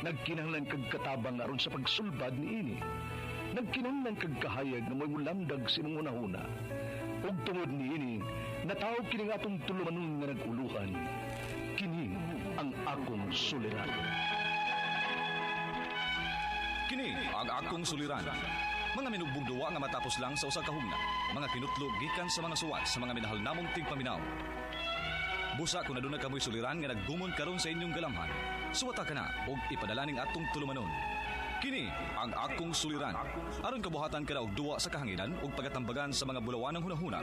Nagkinahanglan kag katabang aron sa pagsulbad niini. Nagkinahanglan kag kahayag nga mo'y mulamdag sa imong hunahuna. Ug tungod niini, natawo kini nga atong tulumanon nga nag-uluhan. Kini ang akong suliran. Kini ang akong suliran. Mga minugbong duwa nga matapos lang sa usa ka hugna. Mga kinutlo gikan sa mga suwat sa mga minahal namong tigpaminaw. Busa kung aduna kamoy suliran nga nagdumon karon sa inyong galamhan. Suwata ka na og ipadala ning atong tulumanon. Kini ang akong suliran. Aron kabuhatan ka na og duwa sa kahanginan ug pagatambagan sa mga bulawanang hunahuna.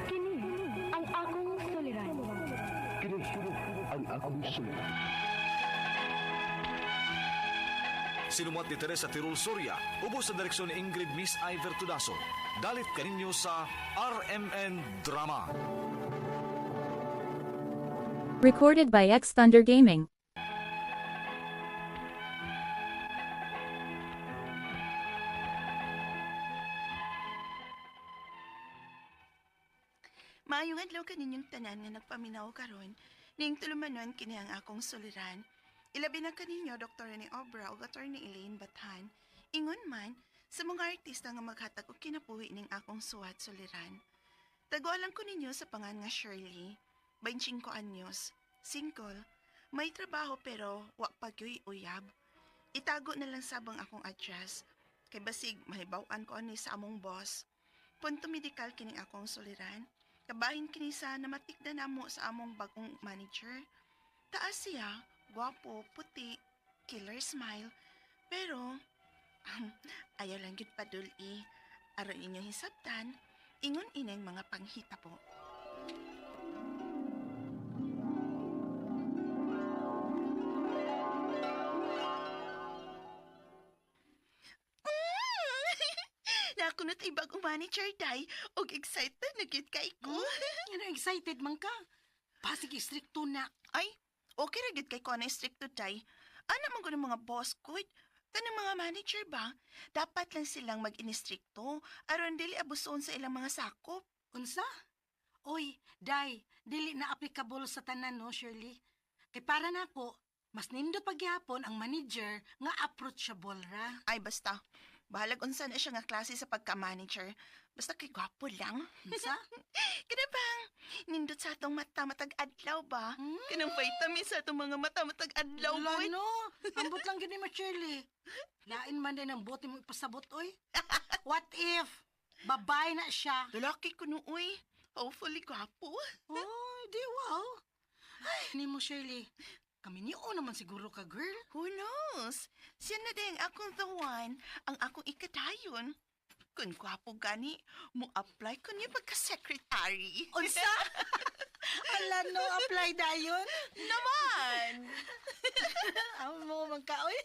Kini ang akong suliran. Kini ang akong suliran. Sinumuat ni Teresa Tirul Soria, ubos sa direksyon ni Ingrid Miss Iver Tudaso. Dalit kaninyo sa RMN Drama. Recorded by X Thunder Gaming. Maayong adlaw kaninyong tanan nga nagpaminaw karon. Ning tulumanon kini ang akong suliran. Ilabi na kaninyo Dr. ni Obra ug Attorney Elaine Bathan. Ingon man sa mga artista nga maghatag og kinabuhi ning akong suwat suliran. Tagualan ko ninyo sa pangan nga Shirley, 25 anyos, single, may trabaho pero wa pa gyoy uyab. Itago na lang sabang akong address kay basig mahibaw-an ko ani sa among boss. Punto medikal kining akong suliran. Kabahin kini sa namatikda namo sa among bagong manager. Taas siya, gwapo, puti, killer smile. Pero, ayaw lang gyud padul-i. Aron inyong hisabtan, ingon ineng mga panghita po. Nakunot ay bagong manager, day. Og excited na gyud kay ko. Ano, excited man ka? Pasig istrikto na. Ay, okay ra gyud kay ko na stricto day. Ana man gud ang mga boss ko. Kanang mga manager ba? Dapat lang silang mag-inistrikto aron dili abuson sa ilang mga sakop. Unsa? Oy, day, dili na applicable sa tanan no, Shirley. Kay para nako, mas nindot pagyapon ang manager nga approachable ra. Ay basta, bahalag unsa na siya nga klase sa pagka-manager. Basta kay gwapo lang. Unsa? Kana bang nindot sa atong mata matag adlaw ba? Hmm? Kanang vitamin sa atong mga mata matag adlaw Wala, boy. no. Ambot lang gini mo, Shirley. Lain man din ang bote mo ipasabot, oy. What if? Babae na siya. Lalaki ko nooy. Hopefully gwapo. Oy, di wow. Ay, ni mo, Shirley. Kami niyo naman siguro ka, girl. Who knows? Siya na din akong the one, ang akong ikadayon. Kung gwapo gani, mo apply ko niya pagka-secretary. Unsa? Ala no, apply dayon. Naman! Amo man ka, oy.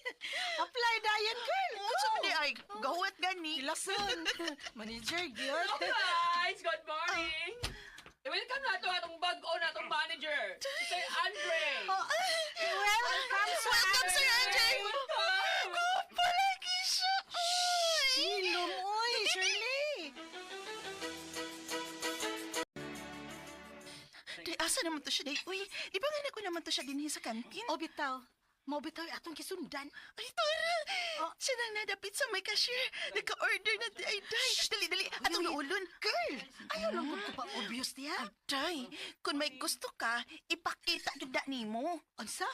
Apply dayon, girl. Unsa man di ay, gawat gani. Ilason. Manager, gyud. Hello guys! Good morning! Welcome na ito atong bago na atong manager, si Sir Andre! Oh, welcome, Sir Welcome, Sir Andre! Welcome! Gwapo lagi siya! Ay! Hilom, oy, Shirley. Day, asa naman to siya, day? Uy, di ba nga nako naman to siya dinhi sa kantin? O bitaw. Mao bitaw atong kisundan. Ay, Tara! Oh. Siya nang nadapit sa may cashier. Naka-order na, day, day. Dali, dali. Atong naulon. Girl, ayaw lang gud ko pa obvious diya. Day, kung may gusto ka, ipakita gyud na nimo. Unsa?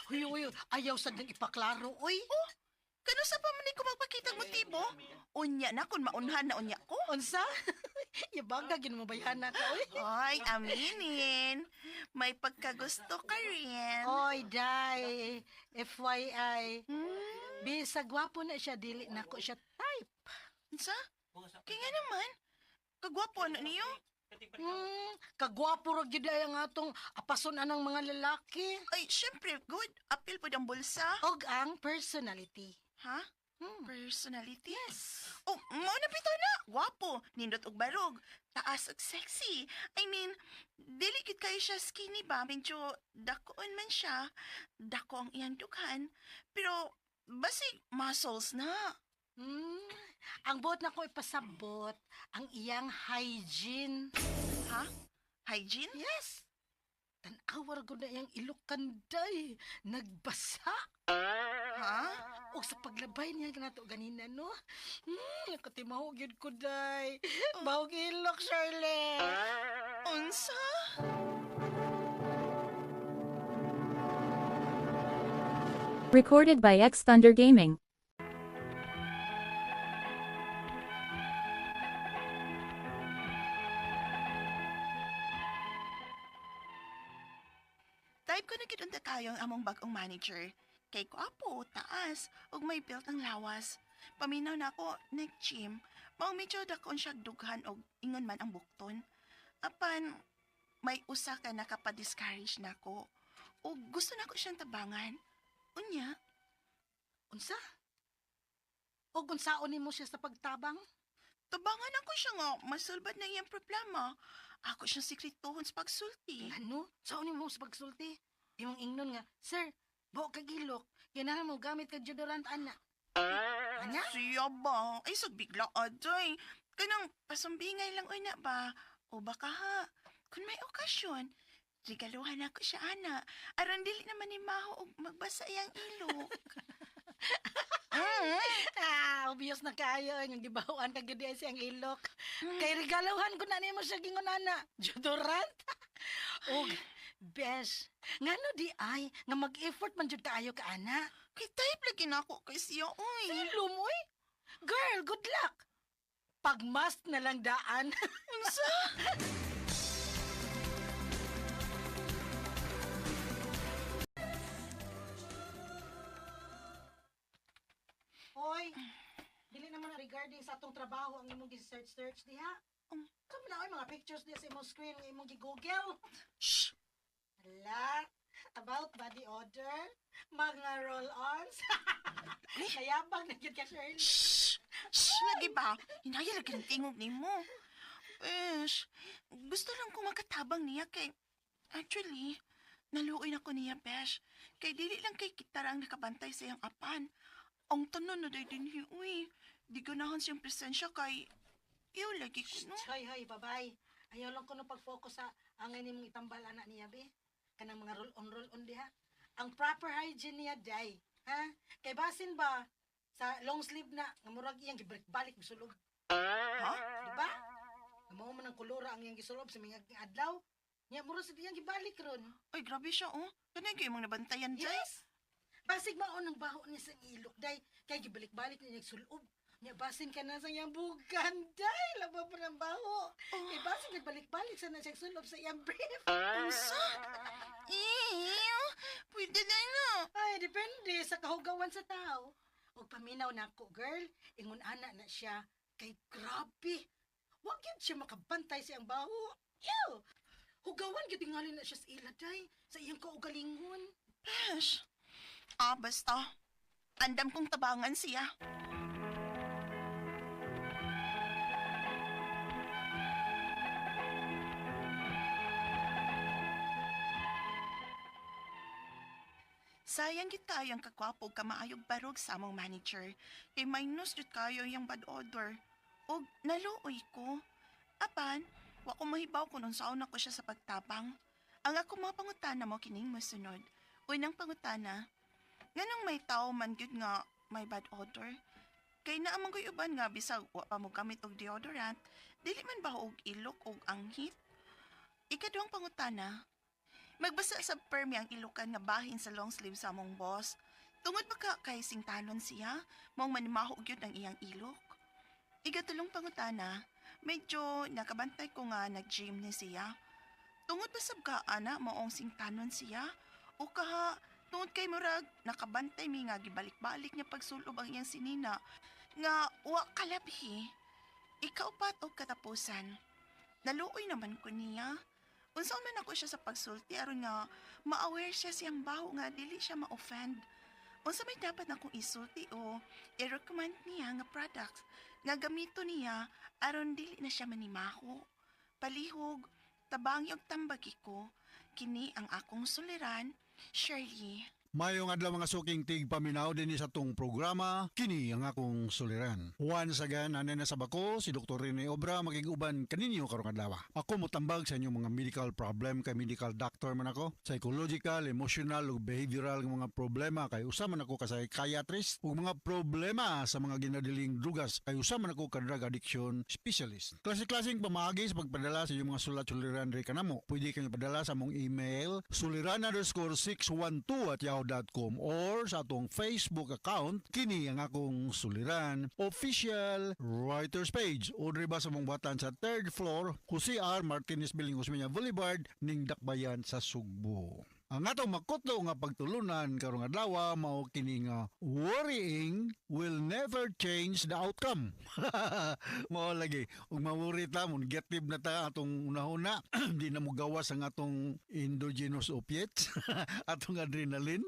Huy, huy, ayaw sad nang ipaklaro, oy. Oh, kano sa pa man ko magpakita ang motibo? Unya na kung maunhan na unya ko. Unsa? Yabaga gid mo bayhana ka, oy. Ay, aminin. May pagkagusto ka rin. Oy, day. FYI. Hmm? Bisag gwapo na siya, dili na ko siya type. Unsa? Kaya nga naman. Kagwapo ano niyo? Kagwapo ra gyud ay ang atong apason anang mga lalaki. Ay, syempre, good. Apil po ang bulsa. Og ang personality. Ha? Hmm. Personality? Yes. Oh, mao na bitaw na. Gwapo, nindot og barog, taas og sexy. I mean, dili gid kayo siya skinny ba? Medyo dakoon man siya. Dako ang iyang dughan. Pero basig muscles na. Ang buot na ko ipasabot ang iyang hygiene. Ha? Hygiene? Yes. Tan-awar gud na iyang ilukan, day. Nagbasa. Ha? O sa paglabay niya nato ganina, no? Katimaho gyud ko, day. Bahog ilok, Shirley. Unsa? Recorded by X Thunder Gaming. Type ko na gid unta kayo ang among bag-ong manager. Kay kwapo, taas, ug may built ang lawas. Paminaw na ako, neck gym. Mao medyo dakon siya dughan og ingon man ang bukton. Apan, may usa ka nakapa-discourage nako. Ug gusto nako siyang tabangan. Unya, Unsa? O unsaon nimo siya sa pagtabang? Tabangan ako siya nga, masulbad na iyang problema. Ako siyang sikretohon sa pagsulti. Ano? Saon nimo sa pagsulti? Imong ingnon nga, "Sir, buo kag ilok. Ganahan mo gamit kag deodorant ana." Ana? Siya ba? Ay, sa bigla aday. Kanang pasumbingay lang na ba? O baka ha, kung may okasyon, regaluhan ako siya, ana. Aron dili naman ni Maho og magbasa iyang ilok. Mm. Ah, obvious na kaayo ang gibawan kag gyud ay siyang ilok. Kay regaluhan ko na nimo siya gingon ana, deodorant. Og besh, ngano di ay nga mag-effort man jud kaayo ka ana. Kay type lagi na ako kay siya, uy. Silom oy. Girl, good luck. Pagmask na lang daan. Unsa? Hoy, dili naman na regarding sa atong trabaho ang imong gi-search-search diha. Sa man na, oy, mga pictures diha sa imong screen nga imong gi-Google. Shh! Hala, about body odor, mga roll-ons. Nayabang na gyud ka, Shirley. Shh! Shh! Lagi ba? Hinaya lagi ang tingog ni mo. Besh, gusto lang ko makatabang niya kay... Actually, naluoy na ko niya, Besh. Kay dili lang kay kitara ang nakabantay sa iyang apan. Ang tanan na day din hi, uy. Di ganahan siyang presensya kay... Iyo lagi ko, no? Hoy, hoy, babay. Ayaw lang ko no pag-focus sa angay nimong itambal anak niya, be. Kanang mga roll-on, roll-on diha. Ang proper hygiene niya, day. Ha? Kay basin ba, sa long sleeve na, nga murag iyang gibalik-balik gisulob. Ha? Di ba? Nga mao man ang kolora ang iyang gisulob sa mga adlaw. Nya murag sa iyang gibalik ron. Ay, grabe siya, oh. Kanay kayo mong nabantayan, Jay. Yes. Basig maon ang baho niya sa ilok, day. Kay gibalik-balik niya sulob. Nya basin ka na sa iyang bugan, day. Laba pa ng baho. Kay basin nagbalik-balik sa na siyang sulob sa iyang brief. Unsa? Ew! Pwede na na. Ay, depende sa kahugawan sa tao. Og paminaw na ako, girl. Ingon ana na siya. Kay grabe. Wag yun siya makabantay sa iyang baho. Ew! Hugawan gyud tingali na siya sa ila, day. Sa iyang kaugalingon. Besh. Ah, basta. Andam kong tabangan siya. Sayang gid kayo ang kakwapo ug kamaayog barog sa among manager. Kay minus jud kayo yung bad odor. Og naluoy ko. Apan, wa ko mahibaw kung unsaon ako siya sa pagtabang. Ang ako mga pangutana mo kining mosunod. Unang pangutana, nganong may tao man gyud nga may bad odor? Kay naa man ko'y uban nga bisag wa pa mo gamit og deodorant, dili man ba og ilok og anghit? Ikaduhang pangutana, magbasa sa permi ang ilukan nga bahin sa long sleeve sa among boss. Tungod ba ka kay singtanon siya, maong manimaho gyud ang iyang ilok? Ikatulong pangutana, medyo nakabantay ko nga nag-gym ni siya. Tungod ba sab ka ana maong singtanon siya? O kaha tungod kay murag nakabantay mi nga gibalik-balik niya pagsulob ang iyang sinina nga wa kalabhi. Ikaupat og katapusan. Naluoy naman ko niya. Unsa man ako siya sa pagsulti aron nga ma-aware siya siyang baho nga dili siya ma-offend. Unsa may dapat na akong isulti o i-recommend niya nga products nga gamito niya aron dili na siya manimaho. Palihog, tabangi og tambagi ko, kini ang akong suliran, Shirley. Mayong adlaw, mga suking tigpaminaw, dinhi sa atong programa, kini ang akong suliran. Once again, anay na sa bako si Dr. Rene Obra, magig-uban kaninyo karong adlaw. Ako motambag sa inyong mga medical problem kay medical doctor man ako. Psychological, emotional ug behavioral nga mga problema kay usa man ako ka psychiatrist, ug mga problema sa mga ginadiling drugas kay usa man ako ka drug addiction specialist. Klase-klaseng pamaagi sa pagpadala sa inyong mga sulat suliran diri kanamo. Pwede kayo padala sa among email suliran_612@yahoo.com or sa atong Facebook account, kini ang akong suliran official writers page, o diri ba sa among batan sa third floor, Jose R. Martinez Building, Osmeña Boulevard, ning Dakbayan sa Sugbo. Ang atong makutlo nga pagtulunan karong adlaw mao kini nga "Worrying will never change the outcome." Mao lagi, ug ma-worry ta, mo negative na ta atong unahuna, di na mo gawas ang atong endogenous opiates, atong adrenaline,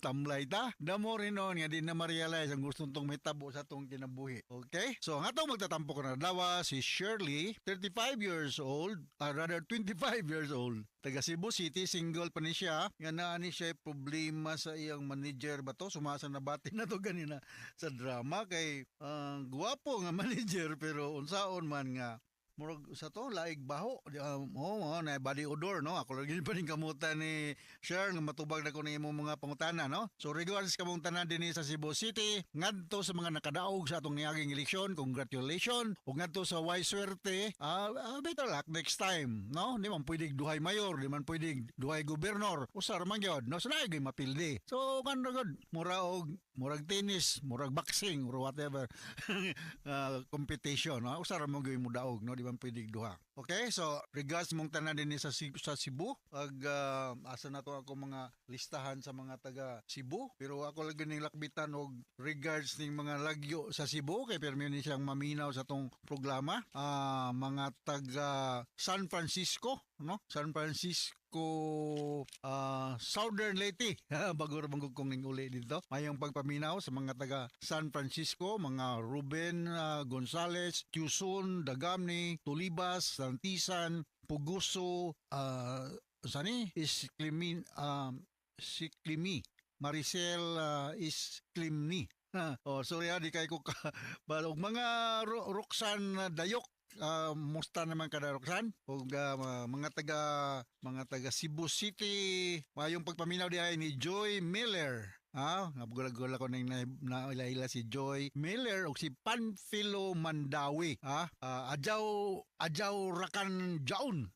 tamlay ta. Damo rin noon nga di na ma-realize ang gusto tong mahitabo sa atong kinabuhi. Okay? So ang atong magtatampo karong adlaw si Shirley, 35 years old, rather 25 years old. Taga Cebu City, single pa ni siya. Nga naa ni siya problema sa iyang manager ba to? Sumasa na bati na to ganina sa drama kay guwapo nga manager pero unsaon man nga murag sa to laig baho, oh, na body odor, no? Ako lagi pa ning kamutan ni Share nga matubag na ko ni imong mga pangutana, no? So regards kamong tanan dinhi sa Cebu City, ngadto sa mga nakadaog sa atong niaging eleksyon, congratulations, ug ngadto sa way swerte, better luck next time, no? Di man pwedeng duhay mayor, di man pwedeng duhay gobernador, usa ra man gyud, no? So naay mapildi. So kan gud mura og murag tennis, murag boxing or whatever competition, no? Usa ra man gyud mo daog, no? Di man pwedeng duha. Okay, so regards mong tanan dinhi sa Cebu. Ag asa na to ako mga listahan sa mga taga Cebu, pero ako lagi ning lakbitan og regards ning mga lagyo sa Cebu kay permi ni siyang maminaw sa tong programa. Mga taga San Francisco, no? San Francisco, Southern Leyte. Bago ra man kong ning uli dito. Mayong pagpaminaw sa mga taga San Francisco, mga Ruben Gonzales, Tucson, Dagamni, Tulibas, Santisan, Puguso, sani Isklimin, Siklimi, Maricel Isklimni. Oh, sorry ha, di kay ko ka balog mga Roxanne Dayok, musta naman kada Roxanne? Ug mga taga Cebu City, mayong pagpaminaw diay ni Joy Miller. Nabugala ko nang na, na ila si Joy Miller ug si Panfilo Mandawi. Ajaw Ajaw Rakan Jaun.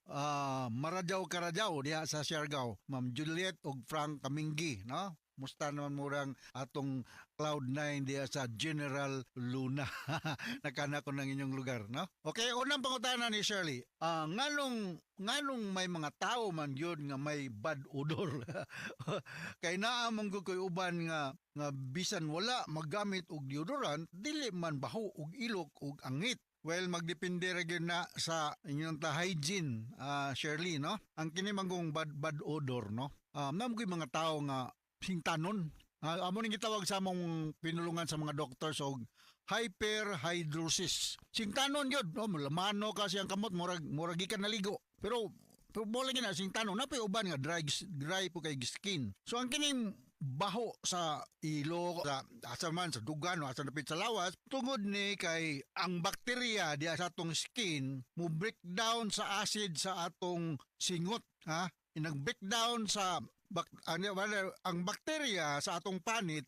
Marajaw Karajaw diha sa Siargao. Ma'am Juliet ug Frank Kaminggi, no? Musta naman murang atong Cloud9 diha sa General Luna. Nakana ko ng inyong lugar, no? Okay, unang pangutana ni Shirley. Nganong may mga tao man yun nga may bad odor? Kay naa man gud koy uban nga bisan wala maggamit og deodorant, dili man baho og ilok og angit. Well, magdepende ra gyud na sa inyong ta hygiene, Shirley, no? Ang kini manggong bad bad odor, no? Naa mga tao nga singtanon. Amo ning gitawag sa among pinulungan sa mga doctors og hyperhidrosis. Singtanon gyud, no? Lamano kasi ang kamot, murag murag gikan naligo. Pero pero mo lagi na singtanon na uban nga dry dry po kay skin. So ang kining baho sa ilok, sa asa man sa dugan o asa napit sa lawas, tungod ni kay ang bakterya diya sa atong skin mo breakdown sa acid sa atong singot, ha? Inag breakdown sa bak, ano, wala, ang bakterya sa atong panit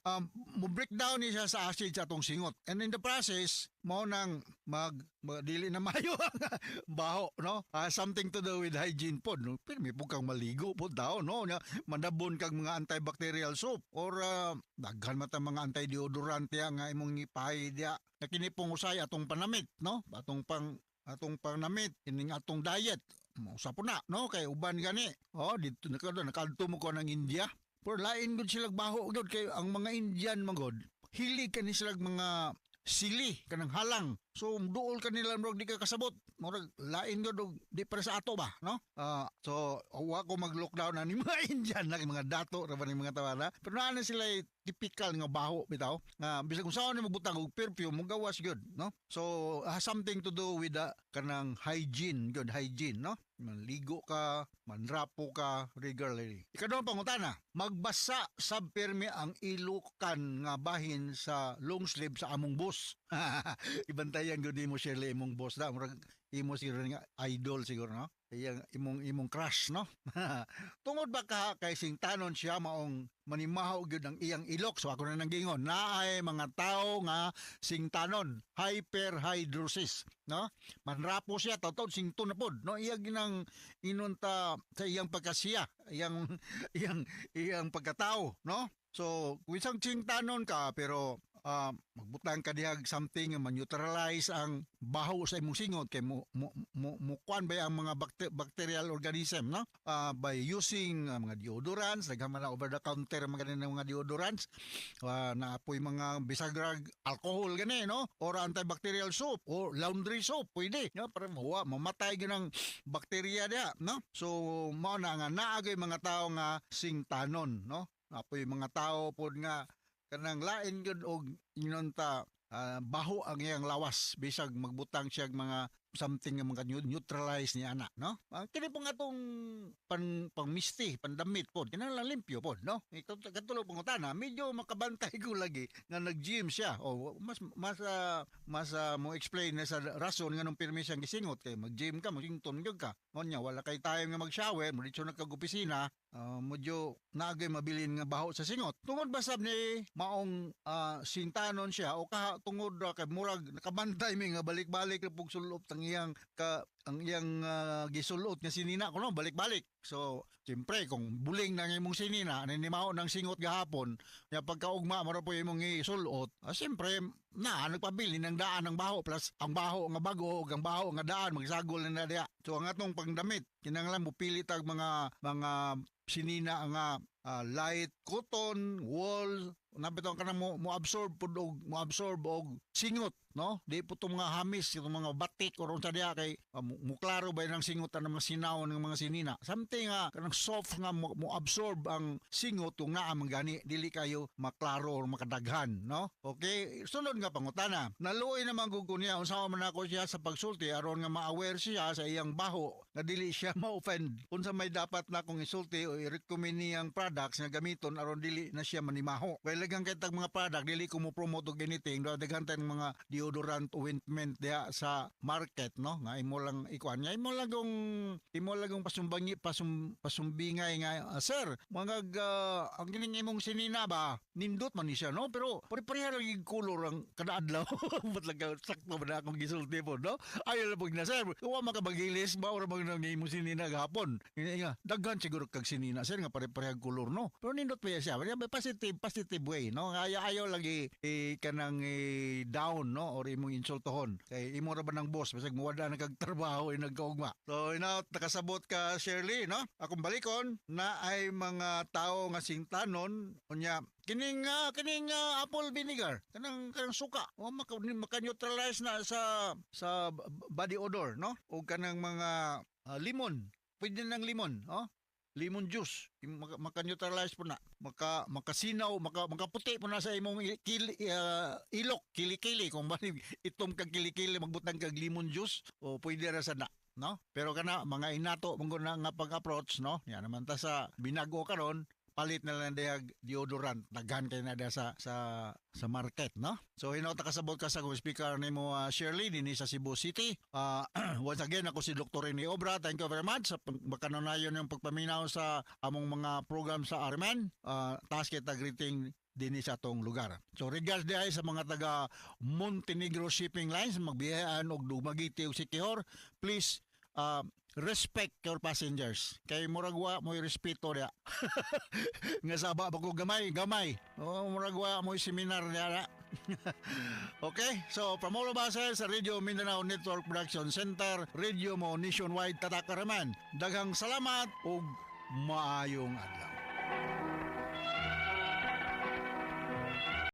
mo breakdown ni siya sa acid sa atong singot, and in the process mao nang mag dili na mayo ang baho, no? Something to do with hygiene pod, no? Pero may pud kang maligo pod tao, no? Nya, mandabon kag mga antibacterial soap or daghan man ta mga anti-deodorant ya nga imong ipahay diya na kini pong usay atong panamit, no? Atong panamit, kining atong diet mo sa na, no? Kay uban gani, oh, dito nakadto mo ko ng India, pero lain gud sila baho gud kay ang mga Indian man gud hilig kani sila mga sili kanang halang, so duol kanila, murag di ka kasabot, murag lain gud og di para sa ato ba, no? So wa ko mag lockdown ani mga Indian na mga dato ra ba ni mga tawara, pero naa na sila typical nga baho bitaw nga bisag kung saan ni magbutang og perfume, mogawas gyud, no? So has something to do with the kanang hygiene good hygiene, no? Manligo ka, manrapo ka regularly. Ikaduhang pangutana, magbasa sab pirmi ang ilukan nga bahin sa long sleeve sa among boss. Ibantayan gud nimo, Shirley, imong boss da. Murag imo siguro nga idol siguro, no? Iyang imong crush, no? Tungod ba ka kay singtanon siya maong manimaho gyud ang iyang ilok. So ako na nang gingon, naay mga tao nga singtanon, hyperhidrosis, no? Manrapo siya, taw sington na pod, no? Iya ginang inunta sa iyang pagkasiya, iyang iyang iyang pagkatao, no? So, kung isang singtanon ka pero magbutang ka dihag something nga ma-neutralize ang baho sa imong singot kay mo kuan ba ang mga bacterial organism, no? By using mga deodorants, daghan man na over the counter mga ganin mga deodorants, naapoy mga bisagrag alcohol gani, no? Or antibacterial soap or laundry soap pwede, no? Para mawa mamatay ginang bakterya diha, no? So mao na nga naagay mga tao nga singtanon, no? Apoy mga tao pod nga kanang lain gyud og inonta baho ang iyang lawas bisag magbutang siya mga something nga mga neutralize ni ana, no? Kini po nga atong pangmisti, pandamit pod, kinahanglan limpyo pod, no? Ikaw katulo pangutana, medyo makabantay ko lagi nga nag-gym siya o mas mo explain na sa rason nga nung pirmi siyang gisingot kay mag-gym ka, magsington gyud ka. Unya wala kay time nga mag-shower, mo didto na kag opisina, medyo naagay mabilin nga baho sa singot. Tungod ba sab ni maong sintanon siya o kaha tungod ra kay murag nakabantay mi nga balik-balik ra pug sulop tang iyang ka ang iyang gisulot nga sinina kuno balik-balik. So, siyempre kung buling na imong sinina nanimao ng singot gahapon, nya pagkaugma mo ra po imong gisulot, siyempre na nagpabili ng daan ng baho plus ang baho nga bago ug ang baho nga daan magsagol na diha. So ang atong pangdamit kinahanglan mo pili tag mga sinina nga light cotton, wool, nabitaw ka na mo absorb pud og mo absorb og singot, no? Di po itong mga hamis, itong mga batik or unsa diha kay mo klaro ba ng singot ang mga sinaw ng mga sinina. Something nga kanang soft nga mo absorb ang singot kung naa man gani dili kayo maklaro or makadaghan, no? Okay, sunod nga pangutana. Naluoy naman gud ko niya unsa man ako siya sa pagsulti aron nga ma-aware siya sa iyang baho nga dili siya ma-offend. Unsa may dapat na akong isulti o i-recommend niyang products nga gamiton aron dili na siya manimaho. Kay daghan kay tag mga product, dili ko mo promote og anything, do daghan tayong mga deodorant, ointment diha sa market, no? Nga imo lang ikuan, nga imo lang pasumbangi pasumbingay nga sir, mga ang kining imong sinina ba nindot man ni siya, no? Pero pare-pareha lang yung color ang kada adlaw. Ba't lang ka- sakto ba na akong gisulti po, no? Ayaw lang pag na sir, wa makabagilis ba or mag nang imong sinina gahapon. Nga nga daghan siguro kag sinina sir nga pare-parehang color, no? Pero nindot pa siya. Pero positive positive way, no? Ayaw ayaw lagi kanang down, no? Or imong insultohon kay imo ra ba ng boss bisag muwada na kag trabaho nagkaugma. So inaot nakasabot ka, Shirley, no? Akong balikon na ay mga tao nga singtanon, unya kining apple vinegar, kanang suka o maka neutralize na sa body odor, no? O kanang mga lemon, pwede ng lemon, oh, lemon juice. Maka neutralize po na, makasinaw, makaputi po na sa imong ilok, kilikili. Kung ba itom kag kilikili, magbutang kag lemon juice o pwede ra sa na, no? Pero kana mga inato man gud na nga pag-approach, no? Yan naman ta sa binago karon, palit na lang dihag deodorant, daghan kay na diha sa market, no? So hinaut kasabot ka sa speaker nimo, Shirley, dinhi sa Cebu City. Once again, ako si Dr. Rene Obra. Thank you very much sa makanunayon yung pagpaminaw sa among mga program sa RMN. Taas kita greeting dinhi sa atong lugar. So regards diay sa mga taga Montenegro Shipping Lines magbiyahan og Dumaguete ug Siquijor, please respect your passengers. Kay murag wa mo'y respeto diya. Nga saba ba ko gamay, gamay. Oh, murag wa mo'y seminar diya. Okay, so from all of us here sa Radio Mindanao Network Production Center, Radio Mo Nationwide Tatak RMN. Daghang salamat ug maayong adlaw.